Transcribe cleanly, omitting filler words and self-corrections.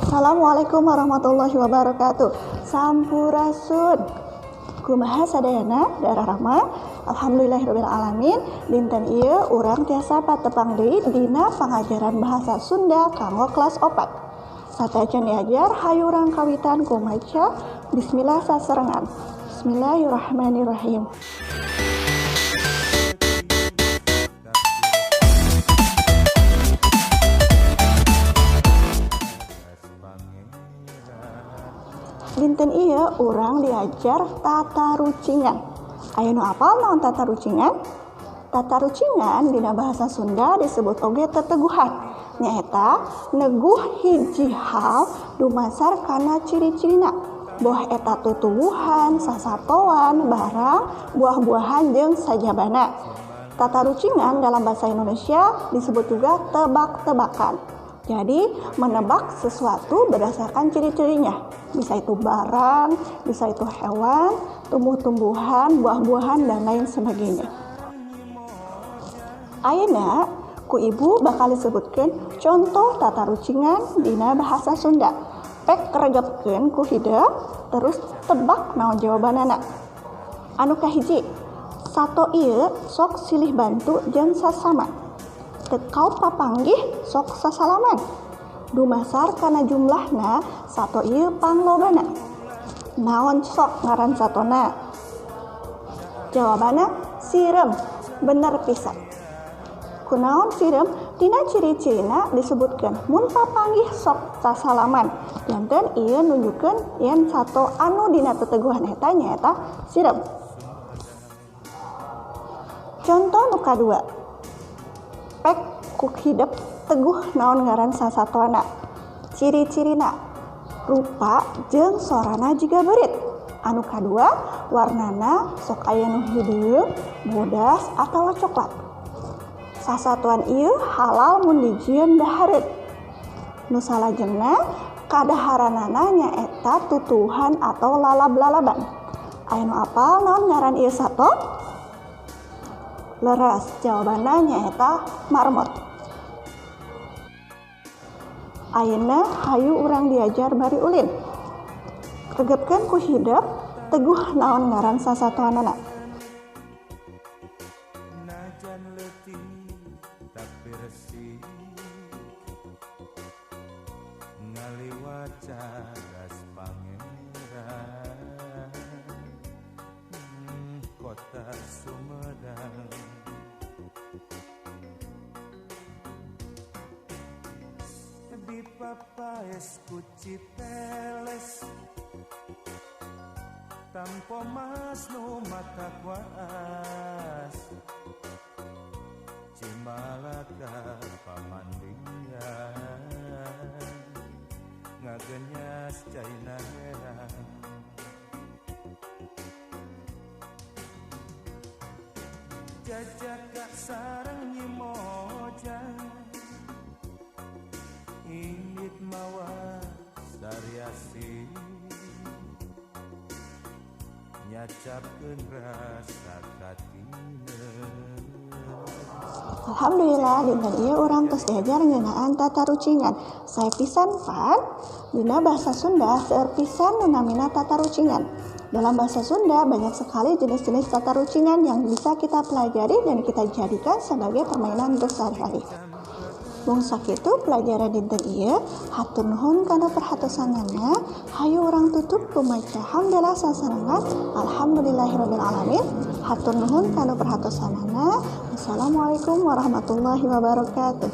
Assalamualaikum warahmatullahi wabarakatuh. Sampurasun. Kumaha sadayana daerah Rama. Alhamdulillahirabbil alamin. Dinten ieu urang tiasa patepang deui dina pangajaran bahasa Sunda kanggo kelas 4. Sateuacan diajar hayu urang kawitan ku maca bismillah sasarengan. Bismillahirrahmanirrahim. Dinten ieu urang diajar tata rucingan. Aya nu apal naon tata rucingan? Tata rucingan dina bahasa Sunda disebut oge teteguhan. Nyaeta neguh hiji hal dumasar kana ciri-cirina. Boh eta tutuwuhan, sasatoan, barang, buah-buahan jeung sajabana. Tata rucingan dalam bahasa Indonesia disebut juga tebak-tebakan. Jadi menebak sesuatu berdasarkan ciri-cirinya. Bisa itu barang, bisa itu hewan, tumbuh-tumbuhan, buah-buahan, dan lain sebagainya. Ayeuna ku ibu bakal disebutkan contoh tata rucingan dina bahasa Sunda. Pek regepkeun ku hidep, terus tebak naon jawabanana. Anu kahiji, sato ieu sok silih bantu jeung sasama. Teu papanggih sok sasalaman. Dumasar kana jumlahna sato ieu panglobana. Naon sok ngaran satona? Jawabanna sireum. Bener pisan. Kunaon sireum? Dina ciri-cirina disebutkeun mun papanggih sok sasalaman. Janten ieu nunjukkeun yen sato anu dina teteguhan eta nyaeta sireum. Contoh nu kadua. Pek ku hidep teguh naon ngaran sasatoana. Ciri-cirina rupa jeung sorana jiga beurit. Anu kadua warnana sok aya nu hideung, bodas atawa coklat. Sasatuan ieu halal mun dijieun dahareun. Nu salajengna kadaharanana nyaeta tutuwuhan atau lalab-lalaban. Aya nu apal naon ngaran ieu sato? Leres, jawabanna nyaeta marmot. Ayeuna hayu urang diajar bari ulin. Regepkeun ku hidep, teguh naon ngaran sasatoanana. Najan leutik tapi resik, ngaliwat cadas pangeran kota Sumedang. Di papaes ku Cipeles, tampo mas nu mata kuas, Cimalaka pamandian, ngagenyas caina herang. Jajaka sareng Nyi Moja, indit mawa sariasi, nyacapkeun rasa katine. Alhamdulillah dinten ieu urang tos diajar ngeunaan tata rucingan. Sae pisan pan, dina bahasa Sunda seueur pisan nu namina tata rucingan. Dalam bahasa Sunda banyak sekali jenis-jenis tata rucingan yang bisa kita pelajari dan kita jadikan sebagai permainan untuk sehari-hari. Mung sakitu pelajaran dinten ieu, hatur nuhun kana perhatosanana, hayu urang tutup ku maca hamdalah sasarengan, alhamdulillahirabbil alamin. Hatur nuhun kana perhatosanana. Wassalamualaikum warahmatullahi wabarakatuh.